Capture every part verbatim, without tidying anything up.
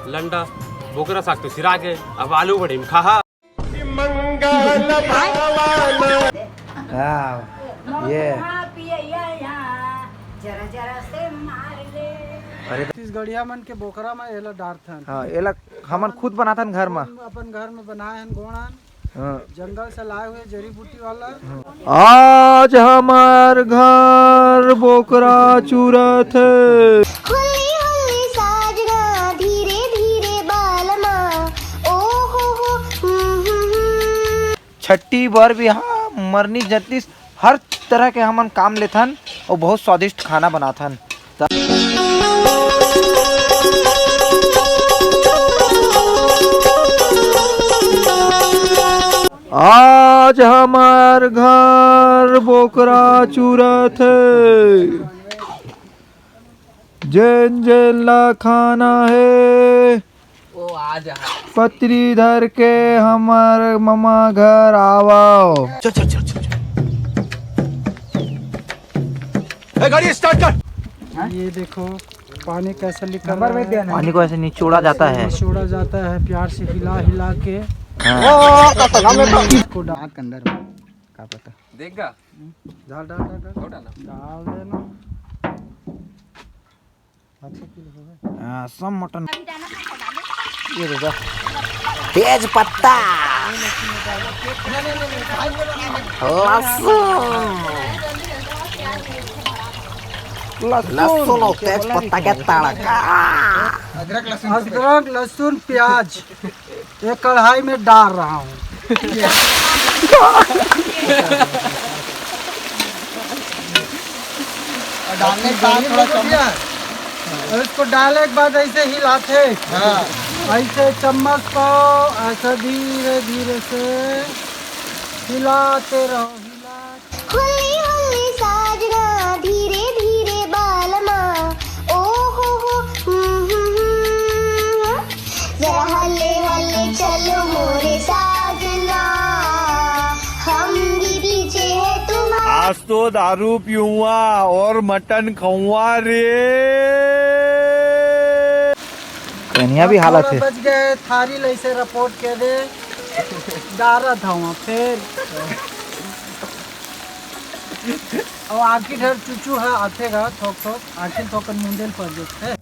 लंडा, बोकरा साग तो सिरा के, अब आलू बड़ी में खा। हाँ, ये। जरा जरा से मार ले। अरे छत्तीसगढ़िया मन के बोकरा में एला डारथन। हाँ, एला हमन खुद बनाथन घर में। अपन घर में बनाए हन गोड़न। हाँ। जंगल से लाए हुए जड़ी बूटी वाला। आज हमर घर बोकरा चुरत हे। हल्ली हल्ली साजना, धीरे धीरे बालमा, ओ हो हो, हम्म, हम्म, हम्म। छट्ठी बर बिहा, मरनी जतिस, हर तरह के हमन काम लेथन अउ बहुत स्वादिष्ट खाना बनाथन। त आज हमर घर बोकरा चुरत हे, जेन जेन ला खाना हे। ओ आ जा। पतरी धर के हमर ममा घर आवव। चल, चल, चल, चल, चल। ए, गाड़ी स्टार्ट कर। ये देखो, पानी कैसे निकल रहा है। पानी को ऐसे निचोड़ा जाता है। निचोड़ा जाता है, प्यार से हिला हिला के। हाँ। इसको डाल के अंदर में, का पता। देख गा। डाल, डाल, डाल, डाल। छोटा ना। डाल देना। हाँ, सब मटन। ये देखो। तेज पत्ता, लहसुन, लहसुन और तेज पत्ता का तड़का। अदरक, लहसुन, प्याज। ये कढ़ाई में डाल रहा हूँ। और डालने के बाद थोड़ा चम्मच। और इसको डालने के बाद ऐसे हिलाते हैं। हाँ। ऐसे चम्मच को ऐसा धीरे धीरे से हिलाते रहो, हिलाते। हल्ली हल्ली साजना, धीरे धीरे बालमा, ओ हो हो, हम्म, हम्म, हम्म, हम्म। जरा हल्ले हल्ले चलो मोरे साजना, हम भी पीछे है तुम्हारे। आज तो दारू पीऊंगा और मटन खाऊंगा रे। कनिया भी हालत है। बच गए, थारी लैसे रिपोर्ट के दे। डारा था वहाँ फिर। अब आखिर हर चुचू है, आथे गा थोक थोक, आखिर थोकन मुंदेल पर देते।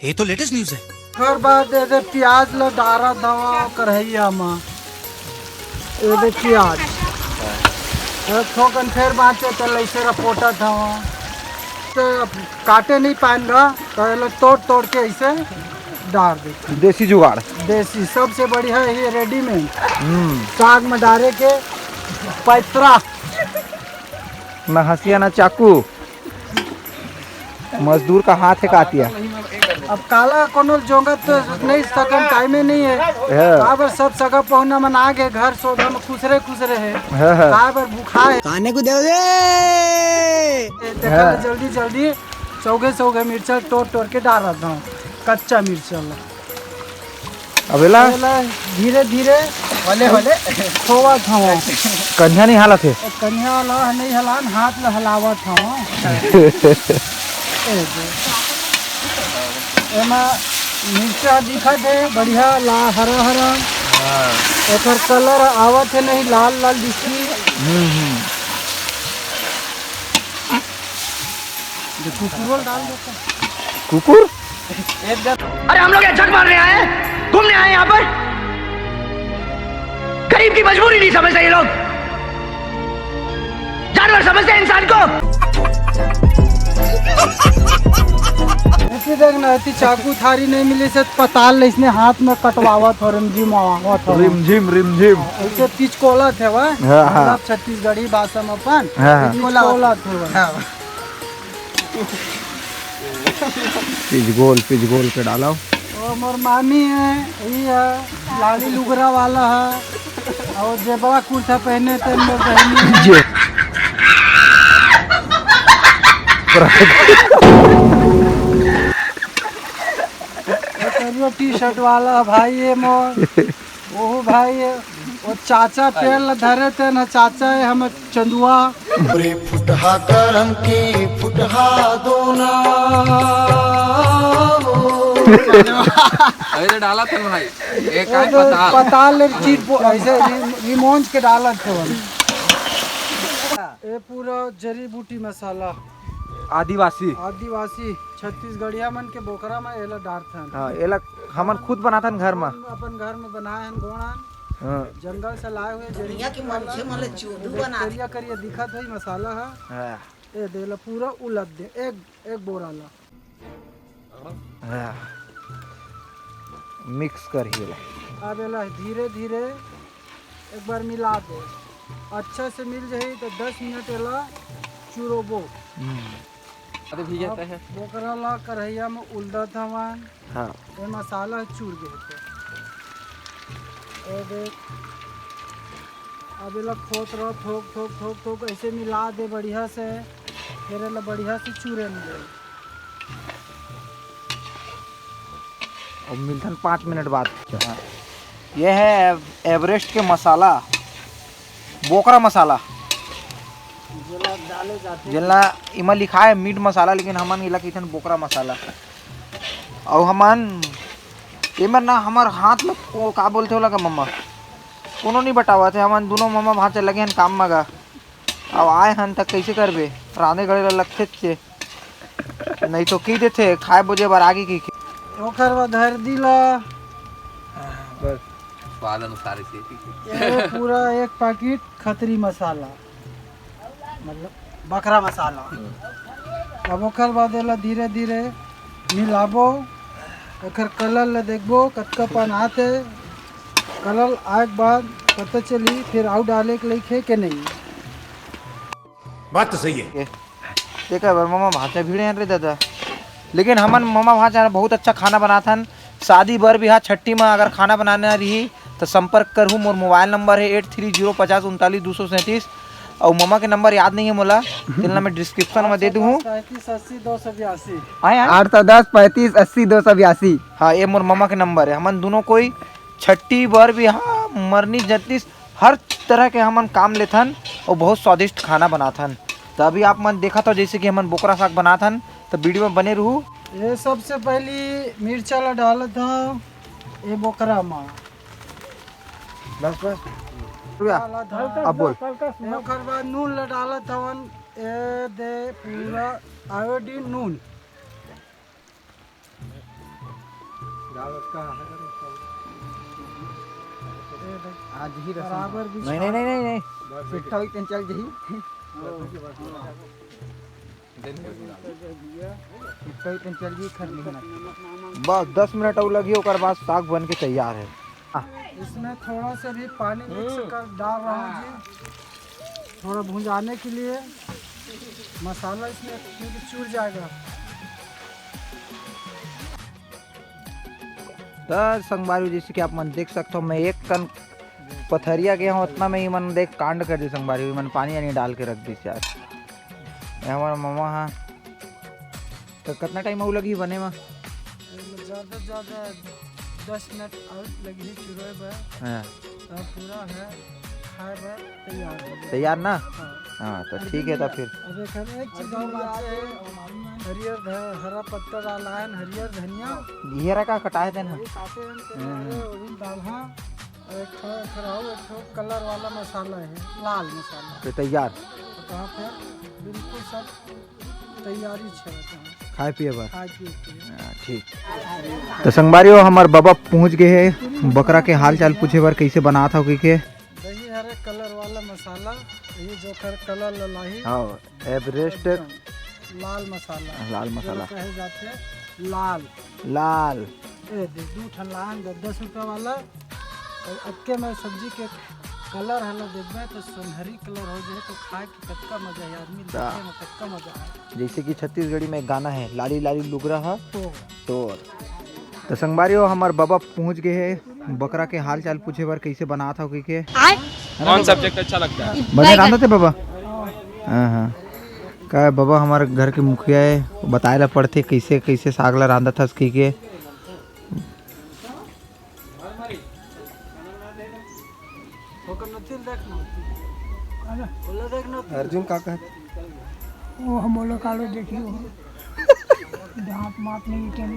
ये तो लेटेस्ट न्यूज़ है। ओकर बाद एदे प्याज ल डारा धवा कढ़ैया म। एदे प्याज। ए, थोकन फेर बाँचे त लैसे रपोटा धवा। तो काटे नहीं पाएन गा, तो एला तोड़ तोड़ के ऐसे डार देथे। देसी जुगाड़। देसी, सबसे बढ़िया ये रेडीमेड। हम्म। साग में डारे के पैतरा। ना हंसिया ना चाकू। मजदूर का हाथ है कातिया। अब काला कोनो जोंगत तो नहीं सकन, टाइमे नहीं है। हाँ। काबर सब सगा पहुना मन आ गए घर सोधा में खुसरे खुसरे है। हाँ, हाँ। काबर भूखा है। काने को दे दे। ते काला हाँ। जल्दी जल्दी सौगे सौगे मिर्चा तोड़ तोड़ के डाल रहा हूँ, कच्चा मिर्चा ला। अबेला? अबेला धीरे धीरे होले, होले। खोवत हवं। कन्या नहीं हालत है? कन्या ला नहीं हलान, हाथ ला हलावत हवं। ए दे। एमा मिर्चा दिखत है, बढ़िया ला, हरा हरा। हाँ। एकर कलर आवत है नहीं, लाल लाल दिखी। हम्म, हम्म। कुकुर डाल देता। कुकुर? अरे हम लोग यहाँ झक मारने आए हैं, घूमने आए हैं यहाँ पर। गरीब की मजबूरी नहीं समझते ये लोग, जानवर समझते हैं इंसान को। इतनी देख ना, इतनी चाकू थारी नहीं मिली से पताल ले इसने हाथ में कटवावत हो, रिमझिम आवावत हो। रिमझिम, रिमझिम। ऐसे पिचकोलत है वह। हाँ, हाँ। मतलब छत्तीसगढ़ी भाषा में अपन हाँ, हाँ। पिचकोलत है वह। हाँ। पिजगोल, पिजगोल के डालो। ओ मोर मामी है, ई है, लाली लुगरा वाला है, और जेबड़ा कुर्ता पहने थे मोर बहनी है। जे। ये करियो टी शर्ट वाला भाई है मोर। ओहो भाई, वो चाचा पेड़ ल धरे थे ना, चाचा है हम चंदुआ। रे फुटहा करम के फुटहा दोना हो। अरे तो डाला था भाई, ये काय पताल? पताल ले चीज पो-, ऐसे रि-, रिमोंज के डालत थे हम। ये पूरा जड़ी बूटी मसाला। आदिवासी। आदिवासी छत्तीसगढ़िया मन के बोकरा में एला डारथन। हाँ, एला हमन खुद बनाथन घर में। अपन घर में बनाए हन गोड़न। हाँ। जंगल से लाए हुए जड़ी बूटी मन ला। करिया करिया दिखत होई मसाला ह। हाँ। ए दे ला पूरा उलद दे, एक, एक बोरा ला। हाँ। मिक्स कर ही ला। अब एला धीरे धीरे एक बार मिला दे। अच्छा से मिल जाही तो दस मिनट एला चुरोबो। हम्म। अरे भैया, अब तय है। बोकरा ला कढ़ैया में उलदत हवन। हाँ। ये मसाला चूर गए थे। ये देख, अब एला खोत रहो, थोक, थोक, थोक, थोक, ऐसे मिला दे बढ़िया से, फिर एला बढ़िया से चूरे में दे। अब मिलथन पाँच मिनट बाद। हाँ। ये है एव-, एवरेस्ट के मसाला, बोकरा मसाला। जेला डाले जाथे। जेला इमा लिखा है मीट मसाला, लेकिन हमन इला कहिथन बोकरा मसाला। अउ हमन एमर ना हमर हाथ ल को-, का बोलथे ओला का मम्मा? कोनो नहीं बटावत हे, हमन दोनों मम्मा भांचा लगे हन काम म गा। अब आए हन त कइसे करबे? रांधे गढ़े ल लगथे चे। नहीं तो की देथे, खाए बोजे बर आगे की के। ओकर बाद हरदी ला। बस। स्वाद अनुसार इसे। ये पूरा एक पैकेट खतरी मसाला, मतलब बकरा मसाला। अब ओकर बाद एला धीरे धीरे मिलाबो, एकर कलर ला देखबो कतका पन आथे। कलर आए के बाद पता चली फिर आउ डाले के लइक हे के नहीं। बात तो सही है। ये, तेकर बर ममा भांचा भिड़े हैं रे दादा। लेकिन हमन ममा भांचा बहुत अच्छा खाना बनाथन। शादी बर बिहाव छट्ठी में अगर खाना बनाना रही तो संपर्क करहू। मोर मोबाइल नंबर है एट थ्री जीरो पचास उनतालीस दो सौ सैंतीस। अउ ममा के नंबर याद नहीं है मोला, तेला मैं डिस्क्रिप्शन में दे दूँ। पैंतीस अस्सी दो सौ बयासी। हाँ यार। आठ सौ दस पैंतीस अस्सी दो सौ बयासी। हाँ, ये मोर ममा के नंबर है। हमन दोनों कोई छट्ठी बर बिहाव, मरनी जतिस, हर तरह के हमन काम लेथन अउ बहुत स्वादिष्ट खाना बनाथन। त अभी आप मन देखत हो जैसे कि हमन बोकरा साग बनाथन, त वीडियो में बने रहू। ये सबसे पहली मिर्चा ला डालत हव ये बोकरा मा। बस, बस। रुक जा। डालत हव। अब बोल। ओकर बाद नून ला डालत हवन। ए दे पूरा आयोडीन नून। आज ही रसम। बराबर भी नहीं, नहीं, नहीं, नहीं, नहीं। पिट्ठा हुई तेन चल जही। पिट्ठा हुई तेन चल जही, खर नहीं होना। बस दस मिनट अउ लगही, ओकर बाद साग बन के तैयार है। हाँ। इसमें थोड़ा सा भी पानी मिक्स कर डाल रहा हूँ जी। थोड़ा भुंजाने के लिए मसाला इसमें, क्योंकि चूर जाएगा। त संगवारी हो, जैसे कि आप मन देख सकते हो, मैं एक कन पथरिया गया हूँ, उतना में ही मन देख कांड कर दी संगवारी हो, मन पानी वानी डाल के रख दी यार। ये हमारा मामा हाँ। तो कितना टाइम अउ लगही बने मा? ज़्यादा से ज़्यादा दस मिनट अउ लगही चुरोय बर। हाँ। तब पूरा है खाए बर तैयार हो जाए। तैयार ना? हाँ। हाँ, तो ठीक है, तो फिर। अब एक हर एक चीज और बात है, हरियर ध-, हरा पत्ता डाला है, हरियर धनिया। घेरा का कटाए देना। ये काटे हैं, हम्म। अरे, वो भी डाल, हाँ। और एक ठो, एक ठो और, एक ठो कलर वाला मसाला है, लाल मसाला। तो तैयार। तो कहाँ पे? बिल्कुल सब तैयारी छे रहता है। खाए पिए बर। खाए पिए के लिए। हाँ, ठीक। तो संगवारी हो, हमार बाबा पहुँच गए हैं बकरा के हाल चाल पूछे बर, कैसे बनात हो कहि के। दही हरे कलर वाला मसाला, ये जो कर कलर ललाही। हाँ, एवरेस्ट। एकदम लाल मसाला। लाल मसाला। जेला कहे जाते लाल। लाल। ए दे, दू ठन लान दे, दस रुपया वाला। और अक्के में सब्जी के कलर हला देखबे तो सुनहरी कलर हो जाए, तो खाए के कतका मजा है, आदमी ता। देखे में कतका मजा है। जैसे कि छत्तीसगढ़ी में एक गाना है, लाली लाली लुगरा हा तो। तोर। तो संगवारी हो, हमार बाबा पहुँच गए हैं बकरा के हाल चाल पूछे बर, कैसे बनात हो कहि के। आय? है ना कौन बाबा? सब्जेक्ट अच्छा लगता है? बने रांधत हे बाबा? हाँ, हाँ। का बाबा हमारे घर के मुखिया है, बताए ला पड़थे कैसे, कैसे साग ला रांधत हस कहि के। ओकर नथिल देख न। ओला देख न। अर्जुन का कहत? वो हम बोलो कालो देखियो। दांत मात नहीं चल।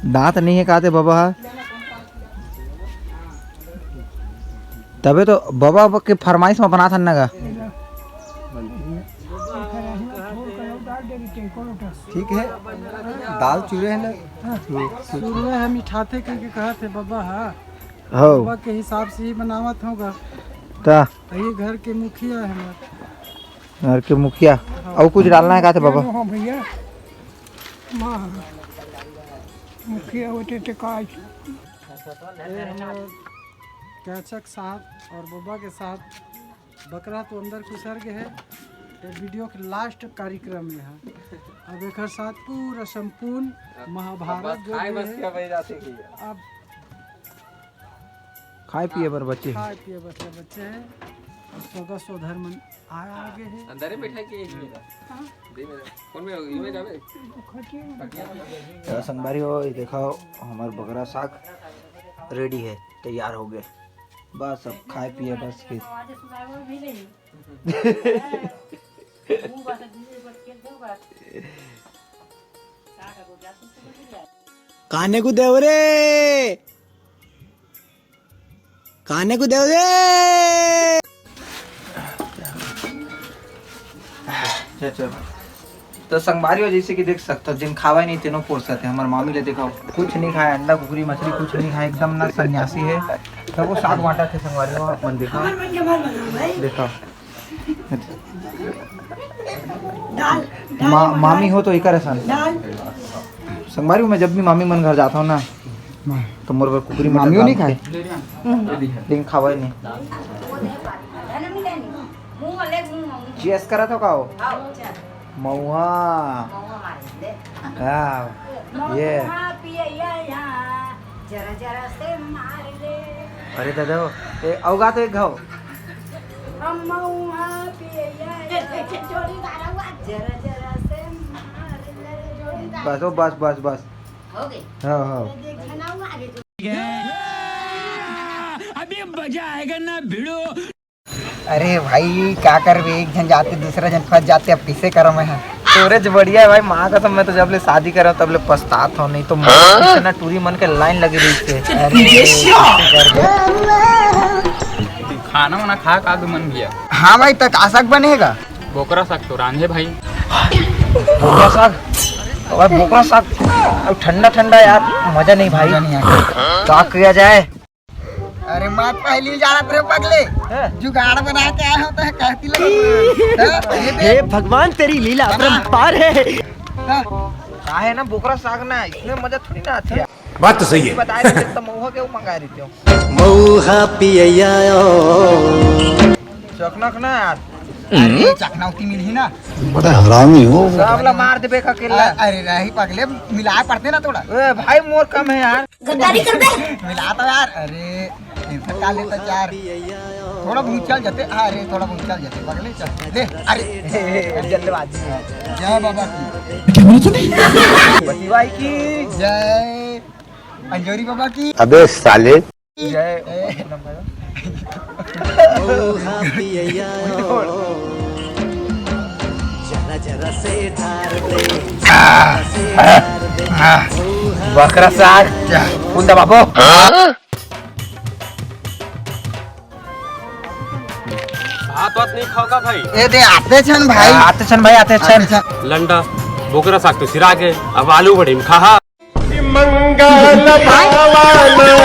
दांत नहीं हे काते बबा हा। तबे तो बबा के फरमाइश में बनाथन ना गा। ठीक है, दाल चूरे है ना। शुरू में हम मिठाथे कहिके कहत हे बबा हा। हो। बबा के हिसाब से ही बनावत होगा। ता। ये घर के मुखिया है हमारे। घर के मुखिया। हाँ। और कुछ डालना है काते बबा? हाँ भैया। माँ, मुखिया होते तो का? ये हम लोग कैचक साहब और बबा के साथ बकरा तो अंदर खुसर गए है। ये वीडियो के लास्ट कार्यक्रम में है। अब एक साथ पूरा संपूर्ण अब महाभारत बस जो खाए भी बस है, क्या बह जाते कि अब खाए पिए बर बचे। खाए पिए बर बचे है। और सगा सोधर मन आया आगे है। अंदर ही बैठा कि यही में? हाँ। दे मेरा। कौन में? ये में जावे? तो संगवारी हो, ये देखो, हमार बकरा साग रेडी है, तैयार हो गए। बस अब खाए पिए बस फिर। काने को देव रे, काने को देव रे। अच्छा, अच्छा। तो संगवारी हो, जैसे कि देख सकते हो, जिन खावा ही नहीं, तेनो पोसत है। हमार मामी ले देखो, कुछ नहीं खाए, अंडा, कुकरी, मछली कुछ नहीं खाए, एकदम ना सन्यासी है। तब वो साग बांटा थे संगवारी हो, अपन देखो, देखो। मा-, मामी हो तो एकर असन। संगवारी हो, मैं जब भी मामी मन घर जाता हूँ ना, तो मोर बर कुकरी मटन मामियो नहीं खाए? लेकिन खावा ही नहीं। चीयर्स करा था का हो? महुआ। हाँ, ये। जरा जरा से मार ले। अरे दादा हो, ए, अउगा तो एक घाव। हम महुआ पियैया। जरा जरा से मार ले। बस, ओ, बस, बस, बस। हो गई। हाँ, हाँ। अभी मजा आएगा ना भिड़ो। अरे भाई, का करबे, एक झन जाते, दूसरा झन फंस जाते, अब किसे करम है? तोरे ज बढ़िया है भाई, माँ कसम, मैं तो जब ले शादी करम, तब ले पछतात हूँ, नहीं तो मैं इतना टूरी मन के लाइन लगी रही थी। अरे, कैसे करबे? खाना वाना खा का दो मन भैया। हाँ भाई, तक आसक बनेगा। बोकरा साग तो रांधे भाई। बोकरा साग, भाई बोकरा साग, अब ठंडा ठंडा यार, मजा नहीं भाई। मजा नहीं आया। का किया जाए? अरे मैं पहली जाना तेरे पगले। हैं? जुगाड़ बना के आया होता है, कहती लगा। हैं? ये देख। हे भगवान, तेरी लीला अपरंपार है। हैं? का है ना, बोकरा साग ना, इसमें मजा थोड़ी ना आती है। बात तो सही है। बताए थे तो महुआ के वो मंगा रही थी। महुआ पिया। चखना ना यार। अरे चखना उती मिलही ना। बड़ा हरामी हो। सब ला मार देबे का अकेला। अरे नहीं पगले, मिलाए पड़ते ना थोड़ा। ए भाई, मोर कम है यार। गद्दारी कर बे। मिला तो यार, अरे, इनका का लेता चार। थोड़ा बहुत चल जाते, अरे, थोड़ा बहुत चल जाते, पगले चल। ले, अरे, जल्दबाजी में। जय बाबा की। बती भाई की। जय अंजोरी बाबा की। अबे साले। जय। ए। बकरा साग। कुंदा बाबू। भात वात नहीं खाओगा भाई? ए दे, आते छन भाई। आते छन भाई, आते छन। आते छन। लंडा, बोकरा साग तो सिरा के, अब आलू बड़ी में खा। मंगल भवन